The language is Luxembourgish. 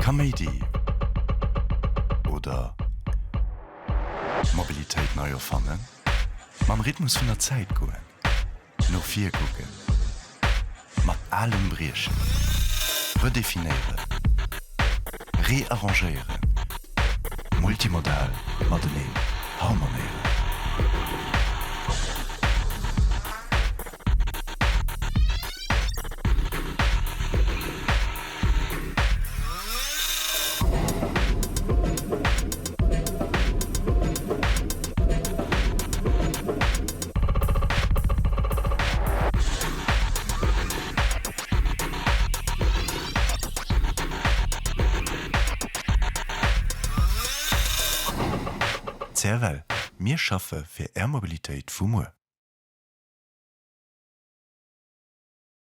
Kaméidi oder Mobilitéit nei erfannen? Mam Rhythmus vun der Zäit goen, no vir kucken, mat Alem briechen, redefinéieren, rearrangéieren, multimodal mateneen harmonéieren. CFL, Mir schaffe fir Är Mobilitéit vu muer.